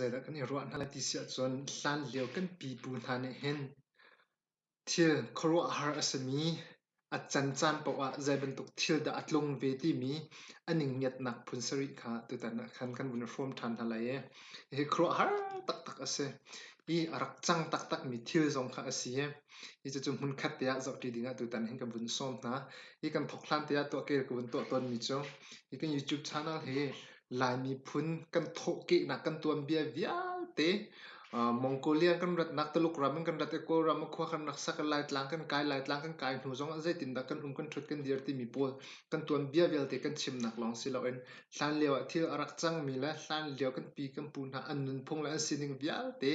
zeidah kan i ruah hna lai ti si ahcun hlanlio kan pipu hna nih hin thil khuaruahhar a simi a can caan paoh ah zei bantuk thil dah a tlung ve timi an i ngiatnak phun sarih kha tutan ah khan kan vun i hrawm ṭhan hna lai i hihi khuaruahhar taktak a si i a rak cang taktakmi thil zong kha a si i hi cucu hmunkhat te ah zohṭi ding ah tutan hin ka vun sawm hna. Hi kan thawk hlan te ah tuahkel ka vun tuah tawnmi cu hi kan YouTube channel hi Lai miphun kan thawhkehnak kan tuanbia vialte Mongolia kan ratnak Tuluk ram in kan rat i Kawlram ah khua kan rak sak i Laitlang kan kai Laitlang kan kai hnu zongah zeitindah kan um kan ṭhut kan dir timi pawl kan tuanbia vialte kan chimnak lawng si loin hlanlio ah thil a rak cangmi le hlanlio kan pi kan pu hna an nunphung le an sining vialte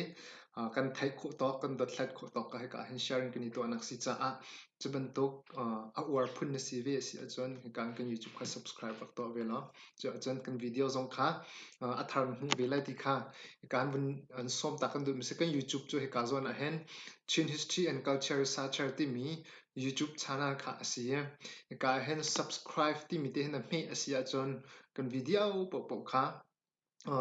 kan theih khawh tawk kan dothlat khawh tawk ka hika hin sharing kan i tuahnak si caah cu bantuk a uar phun na si ve a si ahcun hika kan YouTube kha subscribe rak tuah ve law Cuahcun kan video zong kha a thar hmuh ve lai ti kha hika an vun an sawm ta kan duhmi si. Kan YouTube cu hika zawn ah hin Chin History and Culture Researcher timi YouTube channel kha a si i hika ah hin subscribe timi te hin a hmeh a si ahcun kan video paohpaoh kha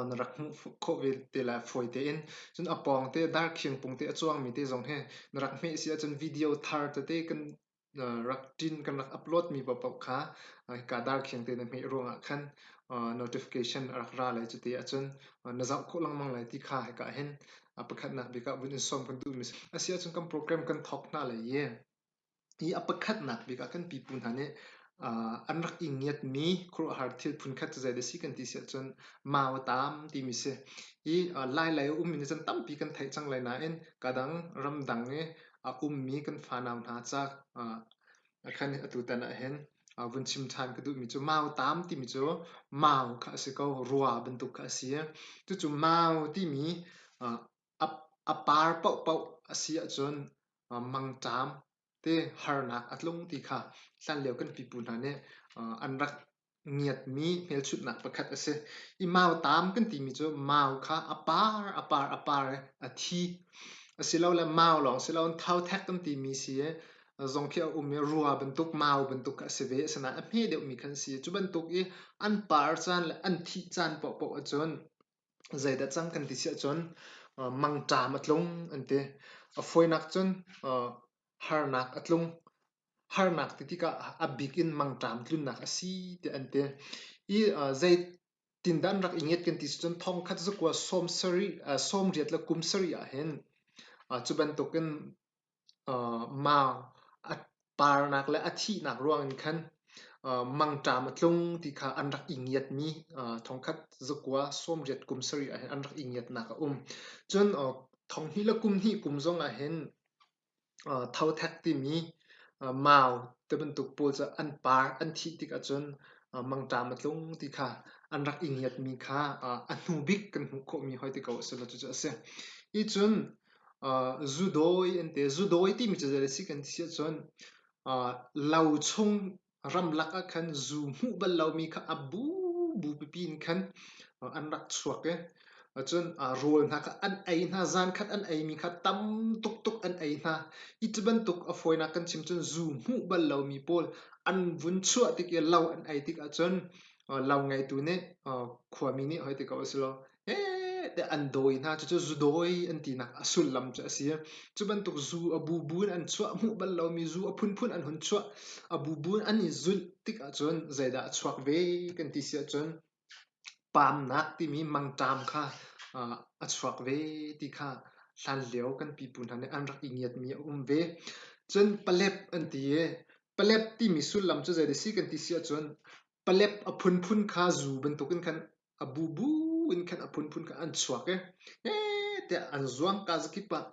na rak hmuh khawh ve te lai fawi tein. Cun a pawng te darkhiang pung te a cuangmi te zong hi na rak hmeh si ahcun video thar tete kan rak ṭin kan rak upload mi paohpaoh kha hika darkhiang te na hmeh ruangah khan notification a rak ra lai cuti ahcun na zoh khawh lengmang lai ti kha hika hin pakhatnak bik ah vun in sawm kan duhmi a si ahcun kan program kan thawk hna lai i hi a pakhatnak bik ah kan pipu hna nih an rak i ngiatmi khuaruahhar thil phunkhat cu zeidah si kan ti si ahcun mau a tam timi si. Hi Lailei a ummi nih cun tampi kan theih cang lai nain kadang ramdang i a ummi kan fanau hna ca khan atutan ah hin vun chim ṭhan ka duhmi cu mautaam timi cu mau kha a si ko, rua bantuk kha a si. Cucu mau timi a par paohpaoh a si ahcun mangṭam te harnak a tlung ti kha hlanlio kan pipu hna nih an rak ngiatmi hmelchunhnak pakhat a si. I mautaam kan timi cu mau kha a par a par a par i a thi. Asilole mau lawng si loin thothek kan timi si i zong khi a um i rua bantuk mau bantuk kha a si ve. Asinain a hme deuhmi khan si. Cu bantuk i an par caan le an thih caan paohpaoh ahcun zeidah cang kan ti si ahcun mangṭam a tlung an ti. A fawinak cun harnak a tlung. Harnak ti tikah a bik in mangṭam tlunnak a si tiah an ti. I zeitindah an rak i ngiat kan ti si cun thongkhat zakua sawmriat le kum sarih ah hin cu bantukin mau a parnak le a thihnak ruang in khan mangṭam a tlung ti kha an rak i ngiatmi thongkhat zakua sawmriat kum sarih ah hin an rak i ngiatnak a um. Cun thonghnih le kum hnih kum zong ah hin Thothek timi mau tibantuk pawl cu an par an thih tik ahcun mangṭam a tlung ti kha an rak i ngiatmi kha a hnu bik kan hmuh khawhmi hoi ti ko a si lo cucu a si. Hi cun zudawi an ti. Zudawi timi cu zei a si kan ti ahcun lo chung Ramlak ah khan zu hmuh bal lomi kha a bubu pipi in khan an rak chuak i cun rawl hna kha an ei hna. Zankhat an eimi kha tam tuktuk an ei hna. Hi cu bantuk a fawinak kan chim cun zu hmuh bal lomi pawl an vun chuah tik i lo an ei tik ahcun lo ngeitu nih khuami nih hoi ti ko a si lo tiah an dawi hna. Cucu zudawi an tinak a sullam cu a si. Cu bantuk zu a bubu in an chuah, hmuh bal lomi zu a phunphun an hun chuah. A bubu in an i zulh tik ahcun zeidah a chuak ve kan ti si ahcun paamnak timi mangṭam kha a chuak ve ti kha hlanlio kan pipu hna nih an rak i ngiatmi a um ve. Cun palep an ti i palep timi sullam cu zeidah a si kan ti si ahcun palep a phunphun kha zu bantukin khan a bubu in khan a phunphun kha an chuak i tiah an zuang ka zakip ah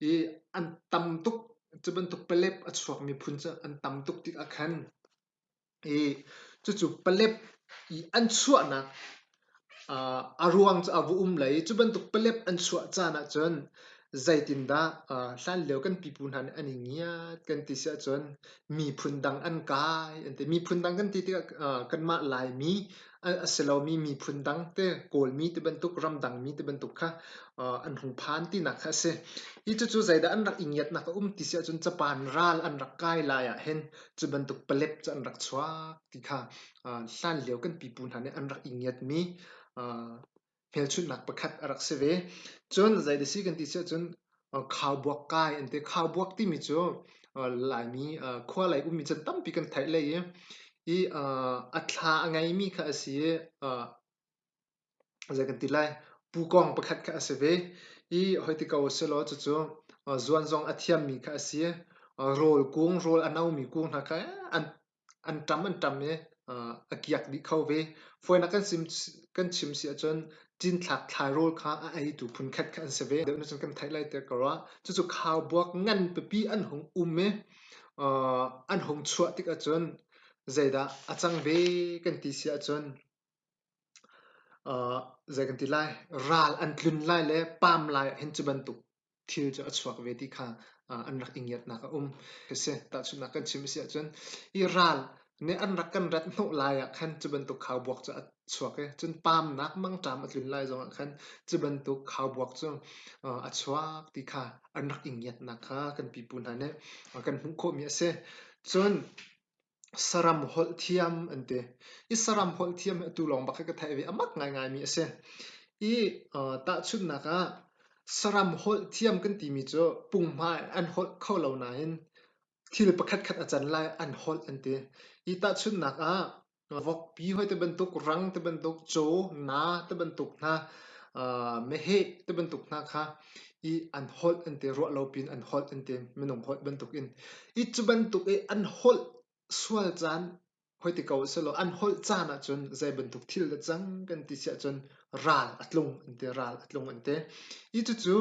i an tam tuk cu bantuk palep a chuakmi phun cu an tam tuk tikah khan i cucu palep i an chuahnak a ruang cu a va um lai i cu bantuk palep an chuah caan ahcun zeitindah hlanlio kan pipu hna nih an i ngiat kan ti si ahcun miphun dang an kai an ti. Miphun dang kan ti tikah kanmah Laimi a si lomi miphun dang te Kawlmi ti bantuk ramdangmi ti bantuk kha an hung phan tinak kha a si. Hi cucu zeidah an rak i ngiatnak a um ti si ahcun Japan ral an rak kai lai ah hin cu bantuk palep cu an rak chuak ti kha hlanlio kan pipu hna nih an rak i ngiatmi. hmelchunhnak pakhat a rak si ve. Cun zei si kan ti si ahcun khaubuak kai an ti. Khaubuak timi cu Laimi khua lei ummi cun tampi kan theih lei i a thla a ngeimi kha a si i zei kan ti lai pukawng pakhat kha a si ve i hoi ti ko selaw cucu zuan zong a thiammi kha a si. Rawl kung, rawl a nomi kung hna kha an an ṭam an ṭam i a kiak dih kho ve. Fawinak kan sim kan chim si ahcun cinthlak thlairawl kha a eitu phunkhat kha an si ve. Deuh cun kan theih lai tiah ka ruah. Cucu khaubuak ngan pipi an hung um i an hung chuah tik ahcun zeidah a cang ve kan ti si ahcun zei kan ti lai ral an tlun lai le pam lai ah hin cu bantuk thil cu a chuak ve ti kha an rak i ngiatnak a um. Ka si. Tahchunhnak kan chim a si ahcun hi ral nih an rak kan rat hnawh lai ah khan cu bantuk khaubuak cu a chuak i cun pamnak mangṭam a tlun lai zongah khan cu bantuk khaubuak cu a chuak ti kha an rak i ngiatnak kha kan pipu hna nih kan hmuh khawhmi a si. Cun Saram holh thiam an ti. I saram holh thiam hi atu lawng bak hi ka theih ve. A mak ngaingaimi a si. I tahchunhnak ah saram holh thiam kan timi cu punghma in an holh kho lo nain thil pakhatkhat a can lai an holh an ti. I tahchunhnak ah vokpi hoi ti bantuk, rang ti bantuk, caw, naa ti bantuk hna, meheh ti bantuk hna kha i an holh an ti, ruah lo piin an holh an ti, minung holh bantukin. I cu bantuk i an holh sual caan hoi ti ko selaw an holh caan ahcun zei bantuk thil dah cang kan ti si ahcun ral a tlung an ti, ral a tlung an ti. I cucu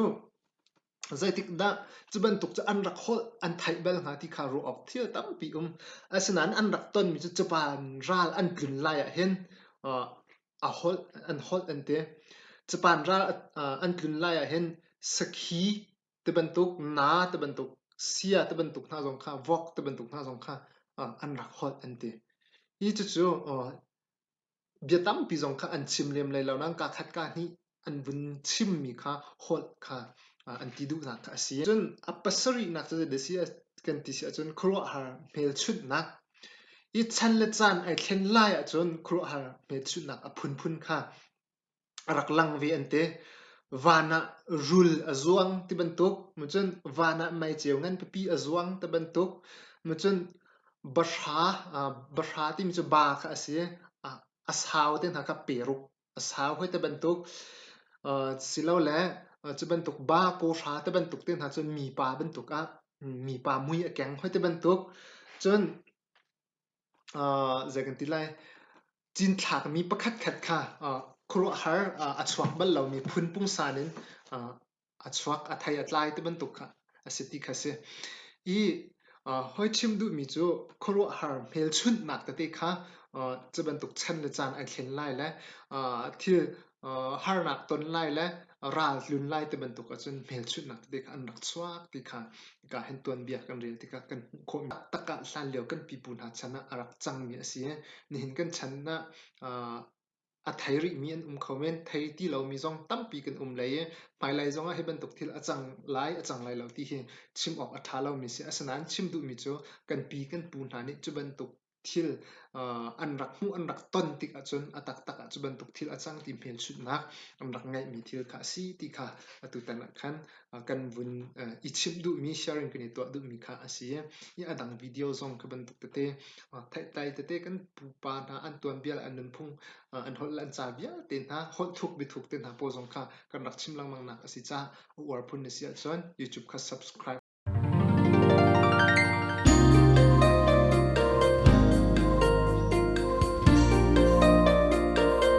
zeitik dah cu bantuk cu an rak holh an theih bal hnga ti kha ruah awk thil tampi um. Asinain an rak tonmi cu cupa ral an tlun lai ah hin a holh an holh an ti. Japan ral an tlun lai ah hin sakhi ti bantuk, naa ti bantuk, sia ti bantuk hna zong kha, vok ti bantuk hna zong kha an rak holh an ti. Hi cucu bia tampi zong kha an chim lem lai lo nain kaa khat kaa hnih an vun chimmi kha holh kha an ti duhnak kha a si. Cun a pasarihnak cu zeidah si kan ti si ahcun khuaruahhar hmelchunhnak. I chan le caan ai thlen lai ahcun khuaruahhar hmelchunhnak a phunphun kha a rak lang ve an ti. Van ah rul a zuang ti bantuk, cun van ah meiceu ngan pipi a zuang ti bantuk, cun bahra, bahra timi cu ba kha a si. A sau te hna kha peruk a sau hoi te bantuk silole cu bantuk ba kawhra te bantuk te hna cun mipa bantuk ah mipa mui a keng hoi te bantuk cun zei kan ti lai cinthlakmi pakhatkhat kha khuaruahhar a chuak bal lomi phun pungsan in a chuak, a thei a tlai ti bantuk kha a si ti kha a si. I hoi chim duhmi cu khuaruahhar hmelchunhnak tete kha cu bantuk chan le caan ai thlen lai le thil harnak ton lai le ral tlun lai ti bantuk ahcun hmelchunhnak tete kha an rak chuak ti kha hika hin tuanbia kan rel tikah kan hmuh khawh. Taktak ah hlanlio kan pipu hna chan ah a rak cangmi a si i nihin kan chan ah A thei rihmi an um kho men. Thei ti lomi zong tampi kan um lei i hmailei zongah hi bantuk thil a cang lai, a cang lai lo ti hi chim awk a ṭha lomi si. Asinain chim duhmi cu kan pi kan pu hna nih cu bantuk thil an rak hmuh, an rak ton tik ahcun a taktak ah cu bantuk thil a cang ti hmelchunhnak an rak ngeihmi thil kha a si ti kha atutan ah khan kan vun i chimh duhmi, sharing kan i tuah duhmi kha a si i a dang video zong kha bantuk tete theihtlai tete kan pupa hna an tuanbia le an nunphung an holh le an ca vialte hna holh thuk biathuk te hna pawl zong kha kan rak chim lengmang nak a si caah a uar phun na si ahcun YouTube kha subscribe.